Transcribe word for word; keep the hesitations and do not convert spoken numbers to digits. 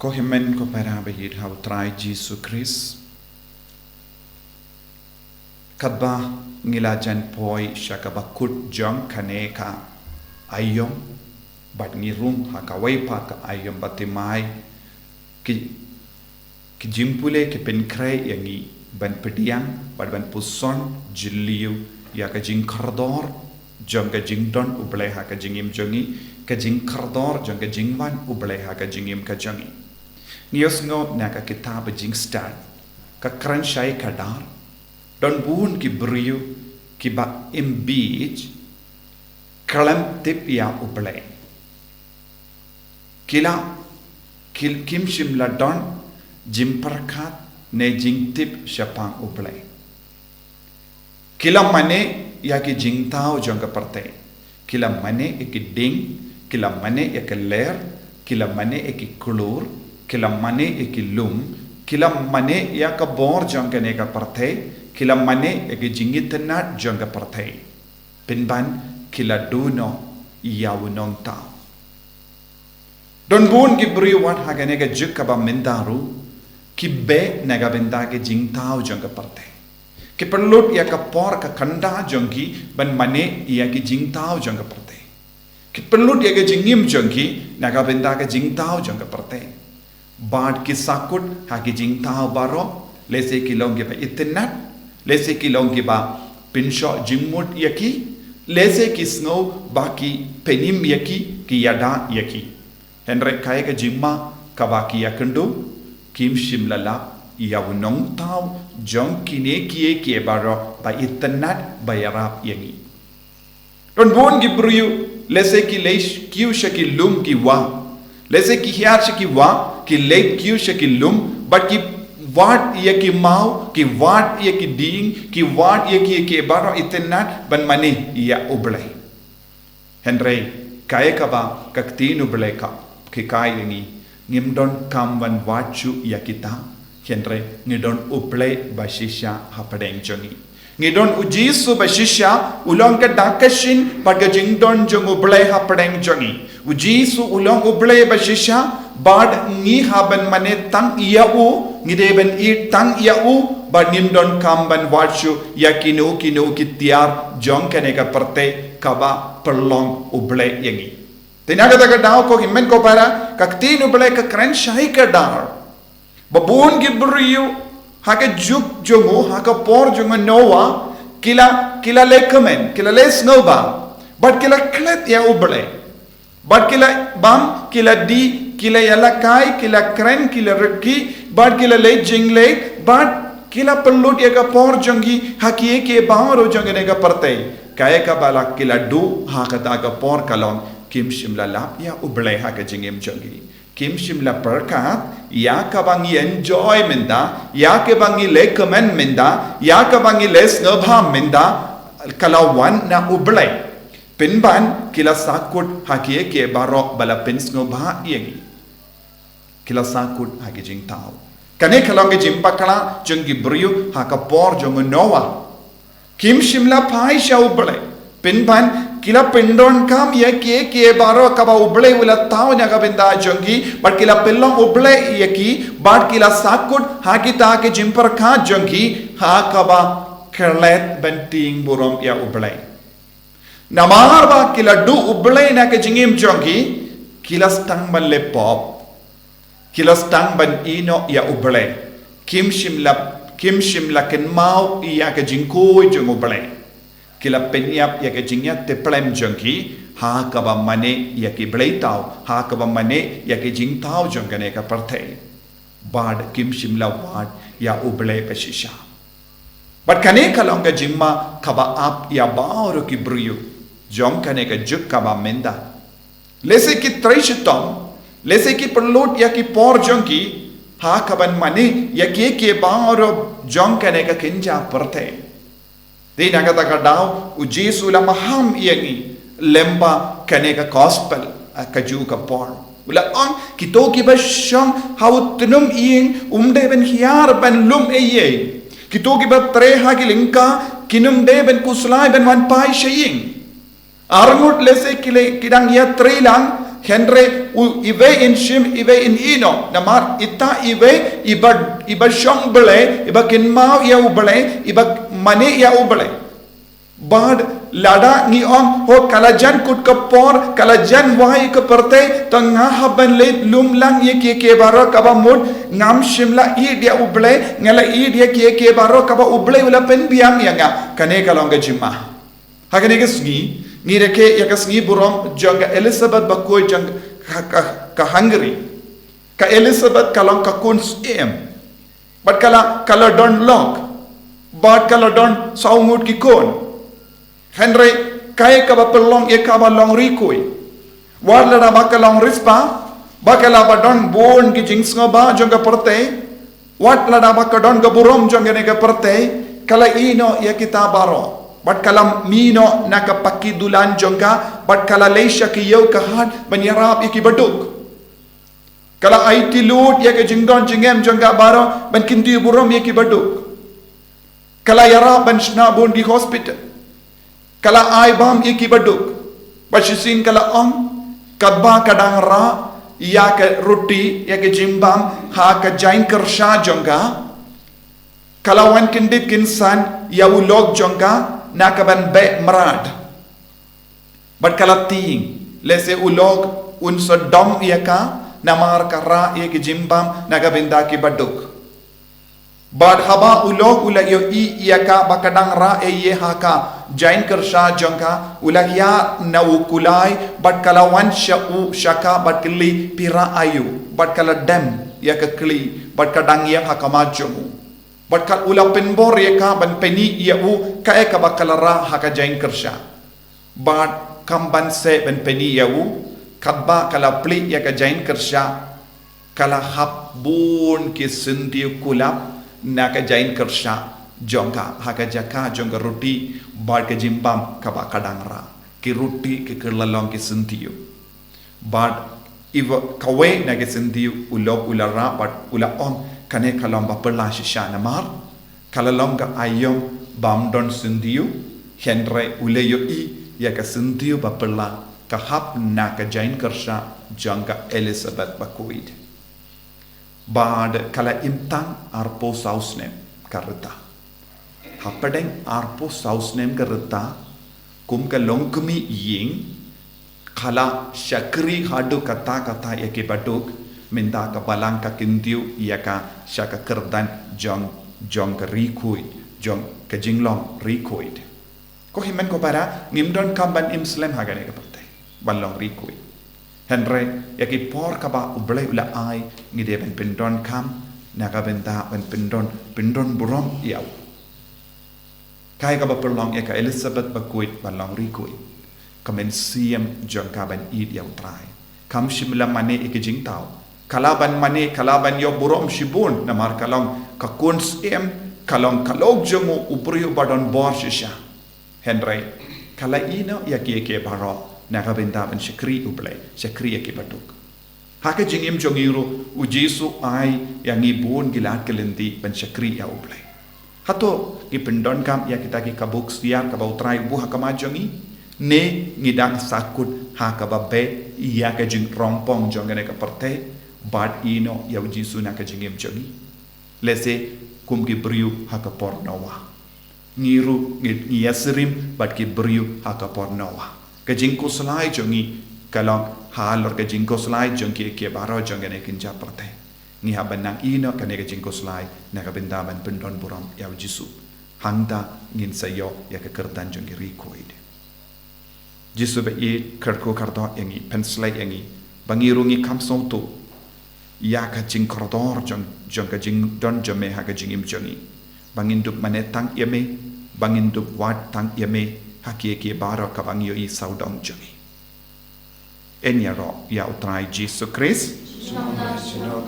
Ko hynmen ko para ba ïeit ha u Trai Jisu Khrist. Katba ngi la jan poi sha kaba kut jong kane ka aïom, bad ngi rung ha kawei pat ka aïom ba thymmai, ki, ki jingpule ki pynkhreh ïa ngi ban pdiang bad ban puson jylliew ïa ka jingkordor jong ka jingdon U Blei ha ka jingim jong ngi, ka jingkordor jong ka jingwan U Blei ha ka jingim ka jong ngi. Ngi ïohsngew na ka kitab Jingstad, ka kren shai kdar, don bun ki briew kiba im bieit, khlem tip ïa U Blei. Ki la, ki, kim shym la don jingpyrkhat ne jingtip shaphang U Blei. Ki la mane ïa ki jingthaw jong ka pyrthei. Ki la mane ïa ki dieng, ki la mane ïa ki ler, ki la mane ïa ki klur, ki la mane ïa ki lum, ki la mane ïa ka bor jong kane ka pyrthei, ki la mane ïa ki jingitynnad jong ka pyrthei. Pynban ki la duh noh ïa u Nongthaw. Don bun ki briew wat ha kane ka juk kaba mynta ruh, ki beh na ka bynta ki jingthaw jong ka pyrthei. Ki pynlut ïa ka por ka khynda jong ki ban mane ïa ki jingthaw jong ka pyrthei. Ki pynlut ïa ka jingim jong ki na ka bynta ka jingthaw jong ka pyrthei. Bad ki sahkut ha ki jingthaw baroh, lehse ki long kiba itynnad, lehse ki long kiba pynshoh jingmut ïa ki, lehse ki sngew ba ki pynim ïa ki, ki ïada ïa ki. Hynrei kaei ka jingma kaba ki ïakynduh, kim shym la lap ïa u Nongthaw jong kine kiei kiei baroh ba itynnad ba ïarap ïa ngi. Don bun ki briew, lehse ki leit kiew sha ki lum ki wah. Lehse ki hiar sha ki wah, ki leit kiew sha ki lum, bad ki wad ïa ki maw, ki wad ïa ki dieng, ki wad ïa ki, ki baroh itynnad ban mane ïa U Blei. Hynrei kaei kaba ka ktien U Blei ka hikai ïa ngi, ngim donkam ban wad shuh ïa kita. Hynrei ngi don U Blei ba shisha hapdeng jong ngi. Ngi don U Jisu ba shisha, u long ka dak ka shin bad ka jingdon jong U Blei hapdeng jong ngi. U Jisu u long U Blei ba shisha, bad ngi hap ban mane tang ïa u, ngi dei ban ïeit tang ïa u, bad ngim donkam ban wad shuh ïa kino kino ki tiar jong kane ka pyrthei kaba pynlong U Blei ïa ngi. Te na kata ka daw, ko hynmen ko para, ka ktien U Blei ka kren shai kdar ba bun ki briew ha ka juk jong u, ha ka por jong u Noah, ki la, ki la lehkmen, ki la leh sngewbha, bad ki la klet ïa U Blei. Bad ki la bam, ki la dih, ki la ïalehkai, ki la kren, ki la rkhie, bad ki la leit jingleit, bad ki la pynlut ïa ka por jong ki ha kiei kiei baroh jong kane ka pyrthei. Kaei kaba la ki la duh ha kata ka por ka long, kim shym la lap ïa U Blei ha ka jingim jong ki. Kim shym la pyrkhat ïa kaba ngi enjoy mynta, ïa kaba ngi lehkmen mynta, ïa kaba ngi leh sngewbha mynta, ka la wan na U Blei. Pynban ki la sahkut ha kiei kiei baroh ba la pynsngewbha ïa ngi. Ki la sahkut ha ki jingthaw. Kane ka long ka jingbakla jong ki briew ha ka por jong u Noah. Kim shym la phai sha U Blei. Pynban ki la pyndonkam ïa kiei kiei baroh kaba U Blei u la thaw na ka bynta jong ki, bad ki la pynlong U Blei ïa ki, bad ki la sahkut ha kita ki jingpyrkhat jong ki, ha kaba klet ban tieng burom ïa U Blei. Namar ba ki la duh U Blei na ka jingim jong ki, ki la sdang ban leh pop. Ki la sdang ban ïehnoh ïa U Blei. Kim shym la, kim shym la kynmaw ïa ka jingkhuid jong U Blei. Ki la pynïap ïa ka jingïatiplem jong ki, ha kaba mane ïa ki blei thaw, ha kaba mane ïa ki jingthaw jong kane ka pyrthei. Bad kim shym la wad ïa U Blei ba shisha. Bad kane ka long ka jingma kaba ap ïa baroh ki briew jong kane ka juk kaba mynta. Lehse ki trei shitom, lehse ki pynlut ïa ki por jong ki ha kaban mane ïa kiei kiei baroh jong kane ka kynja pyrthei. Te na kata ka daw, U Jisu u la maham ïa ngi lyngba kane ka gospel, ah, kajuh ka por. U la ong, kito kiba shong ha u tnum ïing, ym dei ban hiar ban lum ei ei. Kito kiba trei ha ki lyngkha, kin ym dei ban khuslai ban wan phai sha ïing. Arngut lehse ki leh, ki dang ïatrei lang, Hynrei u iwei in shim, iwei in ïehnoh. Namar ita iwei iba, iba shong Blei, iba kynmaw ïa u Blei, iba mane ïa u Blei. Bad lada ngi ong, ho ka la jan kut ka por, ka la jan wai ka pyrthei, to nga hap ban leit lum lang ïa kiei kiei baroh kaba mut, ngam shym la ïeit ïa u Blei, nga la ïeit ïa kiei kiei baroh kaba u Blei u la pynbiang ïa nga. Kane ka long ka jingma. Ha kane ka sngi, ngi rakhe ïa ka sngi burom jong ka Elizabeth bakhuid jong ka, ka, ka Hungary. Ka Elizabeth ka long ka khun syiem. Bad ka la, ka la don lok. Bad ka la don saw ngut ki khun. Hynrei kaei kaba pynlong ïa ka ba long riewkhuid? Wat lada ba ka long riewspah, ba ka la ba don bun ki jingsngewbha jong ka pyrthei, wat lada ba ka don ka burom jong kane ka pyrthei, ka la ïehnoh ïa kita baroh. Bad ka la mih noh na ka paki dulan jong ka, bad ka la leit sha ki ïew ka hat ban ïarap ïa ki baduk. Ka la aiti lut ïa ka jingdon jingem jong ka baroh ban kyntiew burom ïa ki baduk. Ka la ïarap ban shna bun ki hospital. Ka la ai bam ïa ki baduk. Bad shisien ka la ong, katba ka dang rah ïa ka ruti, ïa ka jingbam ha ka jaiñ kyrsha jong ka, ka la wan kyndit kynsan ïa u lok jong ka na ka ban beh mrad. Bad ka la tieng, lehse u lok un sa dom ïa ka, namar ka rah ïa ka jingbam na ka bynta ki baduk. Bad haba u lok u la ïohi ïa ka ba ka dang rah ei ei ha ka jaiñ kyrsha jong ka, u la ïaid na u kulai, bad ka la wan sha u sha ka bad kylli, phi rah aïu? Bad ka la dem ïa ka kylli, bad ka dang ïeng ha khmat jong u. Bad ka u la pynbor ïa ka ban pyni ïa u kaei kaba ka la rah ha ka jaiñ kyrsha. Bad kam ban seh ban pyni ïa u, katba ka la plie ïa ka jaiñ kyrsha, ka la hap bun ki syntiew kulap na ka jaiñ kyrsha jong ka, ha ka jaka jong ka ruti bad ka jingbam kaba ka dang rah. Ki ruti ki kylla long ki syntiew. Bad iwa kawei na ki syntiew u lok u la rah bad u la ong, kane ka long ba phylla shisha namar ka la long ka aïom bym don syntiew, hynrei u la ïohi ïa ka syntiew ba phylla ka hap na ka jaiñ kyrsha jong ka Elizabeth bakhuid. Bad ka la im tang arphew saw snem ka rta. Hapdeng arphew saw snem ka rta, kum ka longkmie ïing, ka la shakri haduh katta katta ïa ki baduk, mynta ka Balang ka kyntiew ïa ka sha ka kyrdan jong, jong ka riewkhuid, jong ka jinglong riewkhuid. Ko hynmen ko para, ngim donkam ban im slem ha kane ka pyrthei ban long riewkhuid. Hynrei ïa ki por kaba U Blei u la ai, ngi dei ban pyndonkam na ka bynta ban pyndon, pyndon burom ïa u. Kaei kaba pynlong ïa ka Elizabeth bakhuid ban long riewkhuid? Ka mynsiem jong ka ban ïeit ïa U Trai. Kam shym la mane ïa ki jingthaw. Ka la ban mane, ka la ban ïoh burom shibun namar ka long ka khun syiem, ka long ka lok jong u, u briew ba don bor shisha. Hynrei ka la ïehnoh ïa kiei kiei baroh na ka bynta ban shakri U Blei, shakri ïa ki baduk. Ha ka jingim jong ngi ruh, U Jisu ai ïa ngi bun ki lad ki lynti ban shakri ïa U Blei. Hato ngi pyndonkam ïa kita ki kaba ksiar kaba U Trai u buh ha khmat jong ngi? Ne ngi dang sahkut ha kaba beh ïa ka jingrongpong jong kane ka pyrthei bad ïehnoh ïa U Jisu na ka jingim jong ngi? Lehse kum ki briew ha ka por Noah. Ngi ruh ngi, ngi ïasyriem bad ki briew ha ka por Noah. Ka jingkhuslai jong ngi ka long halor ka jingkhuslai jong kiei kiei baroh jong kane ka kynja pyrthei. Ngi hap ban nang ïehnoh kane ka jingkhuslai na ka bynta ban pyndon burom ïa U Jisu. Hangta ngin sa ïoh ïa ka kyrdan jong ki riewkhuid. Jisu ba ïeit, kyrkhu kyrdoh ïa ngi, pynshlei ïa ngi ba ngi ruh ngi kham sngewthuh ïa ka jingkordor jong, jong ka jingdon jong me ha ka jingim jong ngi. Ba ngin dup mane tang ïa me, ba ngin dup wad tang ïa me ha kiei kiei baroh kaba ngi ïohi sawdong jong ngi. Yn ïaroh ïa U Trai Jisu Khrist. Shalom, shalom.